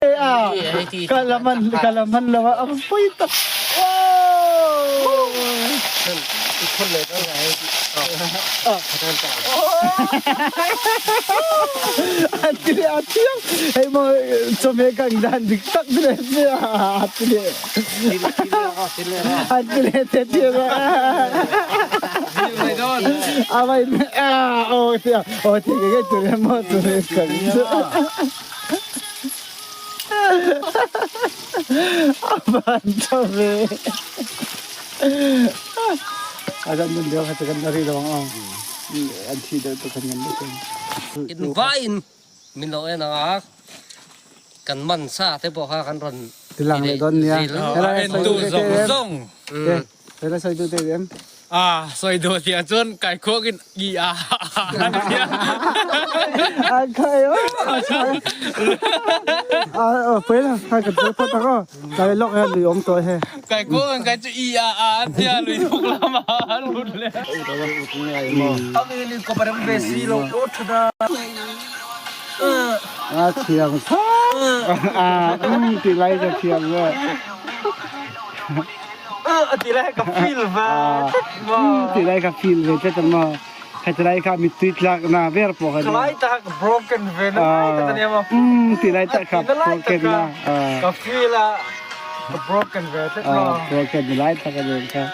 Ka la man ka la man lo a pui tak. An ti leh a thiam hei maw chawhmeh kan dan dik tak ti leh sia a ti leh an ti leh te thiam a vai a aw tia aw ti ke ke tu le maw chawhmeh kan A van tha ve. A kan nun lio kha chu kan la rih lo ang aw. An thi deuh tu kan ngan deuh. In vaiin min lo en ang a, kan man sa te pawh kha kan rawn Tilang leh dawn nia. En tu zawng zawng. Hela sawi duh te em? A sawi duh tiah chuan kai khuak in i a an tia. A kai o. A a pui la khai ka tu phot ako. Kai lok he lui om to he. Kai khuak in kai chu i a a an tia lui thuk lama an lut le. A thiang tha. A um ti lai ka thiang ve. A ti lai ka feel ve Ti lai ka feel ve tlat maw. Kha lai kha mittui tlak na ber pawh kha. Lai ta ka broken ve na lai ta tania ma. Ti lai ta ka broken na. Ka feel a ka broken ve tlat ma. Broken lai ta ka den kha.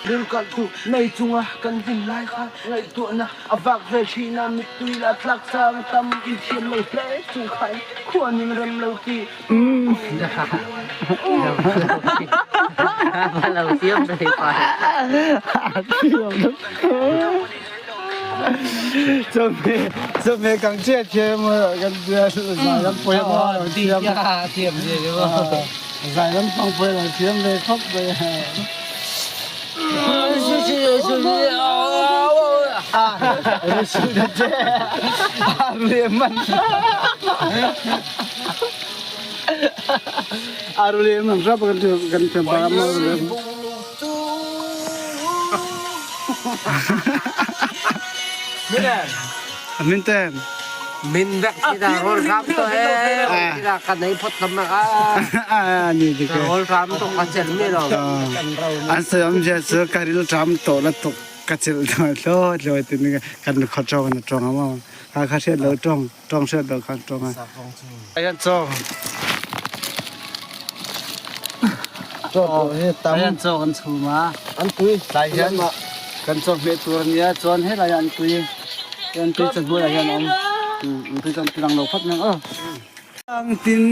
Rilkalh tu nei chunga kan hlim lai kha ngaihtuahna a vak ve thin a, mittui lah tlak chang tam inthiam lo hle chung khain khuanin rem lo ti. Chawhmeh kang chiah thiam kan zai lam pawih a thiam zai lam pang pawih a thiam ve khawp mai. Min vek si da rawl hram to he da kan ei phot tam a ni dik rawl hram to ka chel mi lo an sayam je chu karil tram to la tuk ka chil tlo tlo tin kan kho chong na chong ama kha kha hriat lo tong tong hriat lo khan tong a ayan chaw Chaw hi tam ayan chaw kan chhum a an tui tlai hian kan chaw hmeh tur ania chuan helai ah an tui an tui chahmui ah hian a awm an tui chu an ti lang lo phawt mai ang aw. Ang tin.